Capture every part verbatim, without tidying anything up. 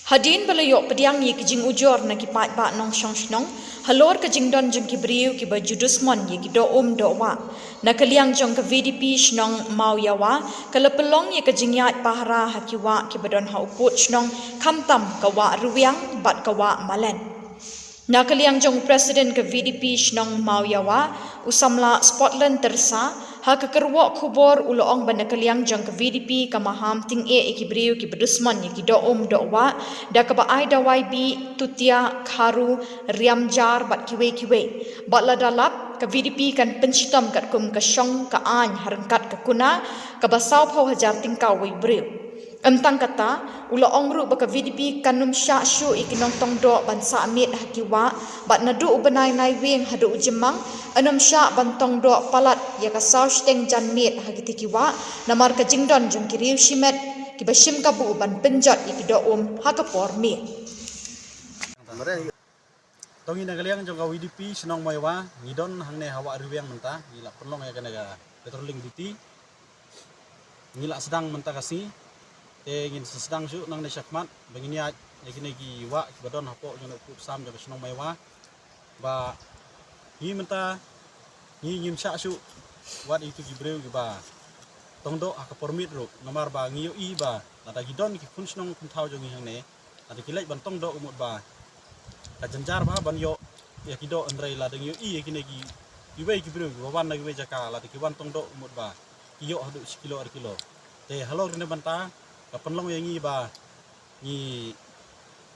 Hadien ba la ïoh pdiang ïa ki jingujor na ki paidbah nongshong shnong halor ka jingdon jong ki briew kiba ju dusmon ïa ki doh um doh wah, na ka liang jong ka V D P shnong Mawïawa, ka la pynlong ïa ka jingïaid pahara ha ki wah kiba don ha u pud shnong, khamtam ka wah Rwiang bad ka wah Malen. Na ka liang jong u President ka V D P shnong Mawïawa, u samla Spotland Tersa, ha ka kyrwoh khubor u la ong ba na ka liang jong ka V D P ka maham tyngeh ïa ki briew kiba dusmon ïa ki doh um doh wah, da kaba ai dawai bih, tutia, kharu, riam jar bad kiwei kiwei. Bad lada lap, ka V D P kan pynshitom katkum ka shong ka aiñ ha ryngkat ka kuna, kaba sawphew hajar tyngka uwei u briew. Ym tang kata, u la ong ruh ba ka V D P kan ym shah shuh ïa ki nongtong doh ban sah miet ha ki wah, bad naduh u bnai Naiwieng haduh u Jymmang, yn ym shah ban tong doh palat ïa ka saw shiteng jan miet ha kitei ki wah, namar ka jingdon jong ki riew shimet kiba shim kabu ban pynjot ïa ki doh um ha ka por miet. To ngi na ka liang jong ka V D P shnong Mawïawa, ngi don hangne ha wah Rwiang mynta, ngi la pynlong ïa kane ka patrolling duty. Ngi la sdang mynta ka sngi, te ngin sa sdang shuh nangne shakhmat ba ngin ïaid ïa kine ki wah kiba don hapoh jong u pud sam jong ka shnong Mawïawa. Ba ngi mynta ngi ngim shah shuh wat ïa kitu ki briew kiba tong doh ha ka por miet ruh, namar ba ngi ïohi ba lada ki don ki khun shnong khun thaw jong ngi hangne, lada ki leit ban tong doh ka mut ba ka jynjar bha ban ïoh ïa ki doh, hynrei lada ngi ïohi ïa kine ki, kiwei ki briew kiba wan na kiwei jaka, lada ki wan tong doh ka mut ba ki ïoh haduh shi kilo ar kilo. Te halor kane bynta ka pynlong ïa ngi ba ngi,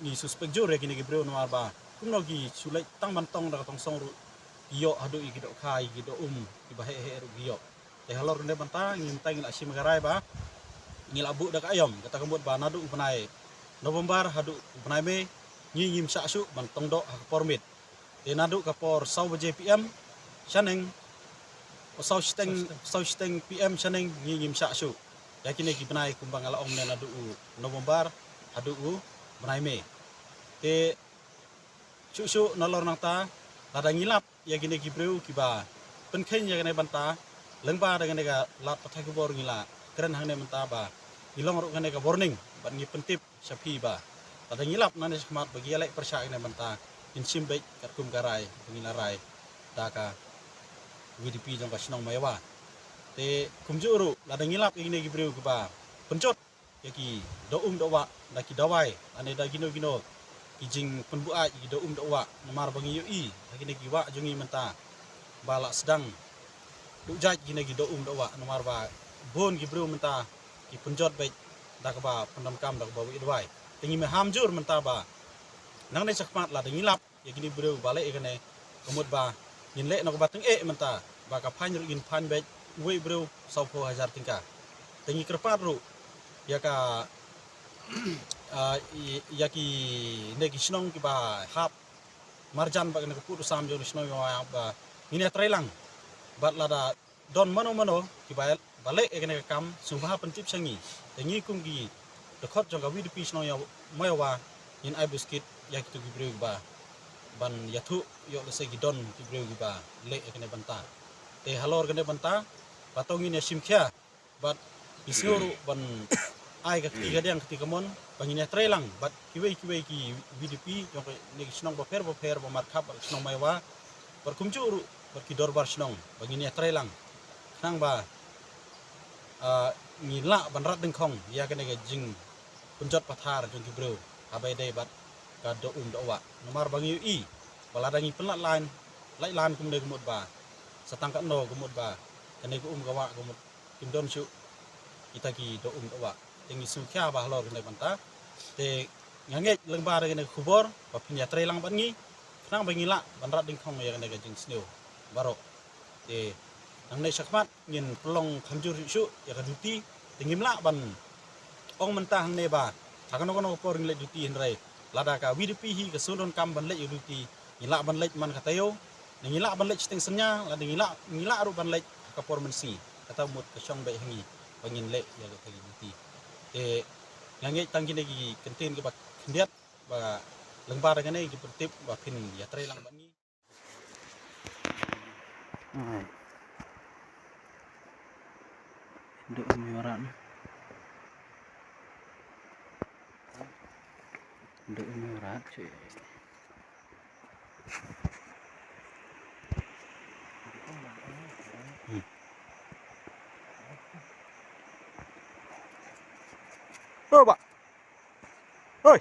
ngi suspek jur ïa kine ki briew, namar ba kumno ki shu leit tang ban tong da ka tong song ruh ki ïoh haduh ïa ki dohkha, ïa ki doh um kiba heh heh ruh ki ïoh. Te halor kane bynta ngi mynta ngi la shim ka rai ba ngi la buh da ka aïom, kata ka mut ba naduh u bnai November haduh u bnai May, ngi ngim shah shuh ban tong doh ha ka por miet. Te naduh ka por saw baje P M shaneng, o saw shiteng, saw shiteng P M shaneng, ngi ngim shah shuh ïa kine ki bnai kumba nga la ong ne, naduh u November haduh u bnai May. Te shuh shuh nalor nangta, lada ngi lap ïa kine ki briew kiba pynkheiñ ïa kane bynta, lyngba da kane ka lad pathai khubor ngi la kren hangne mynta ba ngi long ruh kane ka warning bad ngi pyntip sha phi ba lada ngi lap nangne shakhmat ba ki ïaleh pyrshah ïa kane bynta, ngin shim beit katkum ka rai ba ngi la rai da ka V D P jong ka shnong Mawïawa. Te kumjuh ruh lada ngi lap ïa kine ki briew kiba pynjot ïa ki doh um doh wah da ki dawai, lane da kino kino ki jingpynbuaid ïa ki doh um doh wah, namar ba ngi ïohi ha kine ki wah jong ngi mynta ba la sdang duh jait kine ki doh um doh wah, namar ba bun ki briew mynta ki pynjot beit da kaba pyndonkam da kaba wieh dawai. Te ngi maham jur mynta ba nangne shakhmat lada ngi lap ïa kine ki briew ba leh ïa kane, ka mut ba ngin leh na kaba tyngeh mynta ba ka fine ruh ngin fine beit uwei u briew sawphew hajar tyngka. Te ngi kyrpad ruh ïa ka, ah, ïa, ïa kine ki shnong kiba hap marjan bad kane ka pud u sam jong ka shnong Mawïawa ba ngin ïatreilang bad lada don mano mano kiba, ba leh ïa kane ka kam, sngewbha pyntip sha ngi. Te ngi kum ki dkhot jong ka V D P shnong Mawïawa ngin ai buskit ïa kitu ki briew kiba ban ïathuh ïoh lehse ki don ki briew kiba leh ïa kane bynta. Te halor kane bynta ba to ngin ïa shim khia bad ngi sngew ruh ban ai ka kti kadiang kti kamon ba ngin ïatreilang bad kiwei kiwei ki V D P jong kane ki shnong bapher bapher ba markhap bad ka shnong Mawïawa bad kumjuh ruh bad ki dorbar shnong ba ngin ïatreilang khnang ba, ah, ngi lah ban rat dyngkhong ïa kane ka jingpynjot pathar jong ki briew haba ïadei bad ka doh um doh wah, namar ba ngi ïohi ba lada ngi pynlait lan, lait lan kumne ka mut ba sa tang katno ka mut ba kane ka um ka wah ka mut kim don shuh kita ki doh um doh wah. Te ngi sngewkhia ba halor kane bynta, te nga ngeit lyngba da kane ka khubor ba phin ïatreilang bad ngi khnang ba ngi lah ban rat dyngkhong ïa kane ka jingsniew baroh. Te nangne shakhmat ngin pynlong kham jur shuh shuh ïa ka duty. Te ngim lah ban ong mynta hangne ba ha kano kano ka por ngin leit duty, hynrei lada ka V D P hi ka sngewdonkam ban leit ïa ka duty, ngi lah ban leit man ka taïew, ne ngi lah ban leit shiteng synñia, lada ngi lah, ngi lah ruh ban leit ha ka por mynsngi. Kata mut ka shong beit ha ngi ba ngin leh ïa kata ki duty. Te nga ngeit tang kine ki kyntien kiba khyndiat ba lyngba da kane ki pyntip ba phin ïatreilang bad ngi. Ai. Duk umi orang. Duk ino rat, cik. Hmm. Oh, Bah. Oi.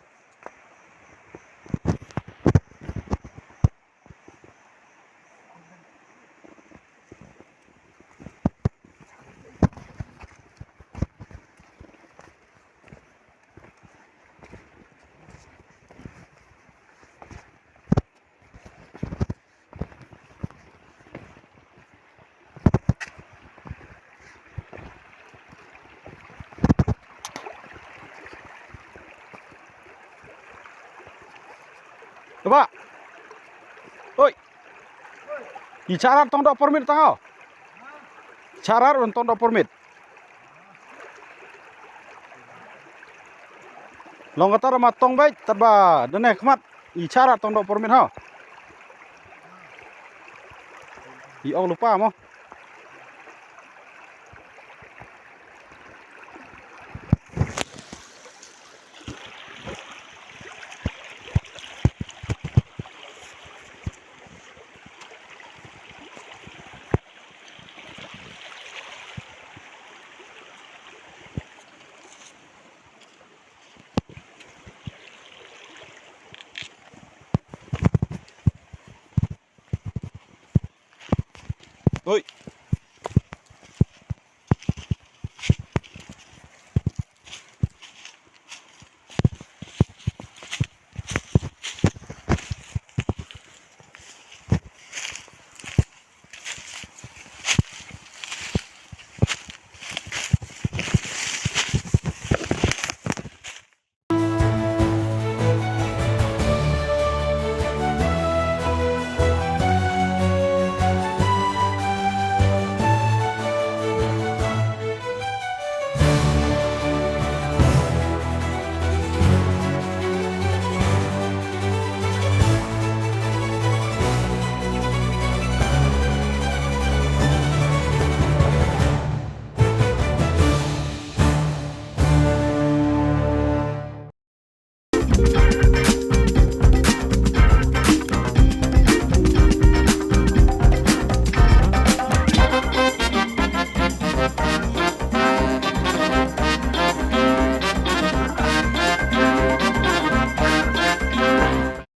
Bah. Oi. I charar tong doh permit tang o. Charar un tong doh permit. Long kata ma tong beit tad ba dane khmat. I charar tong doh permit ho. I ong lupa mo.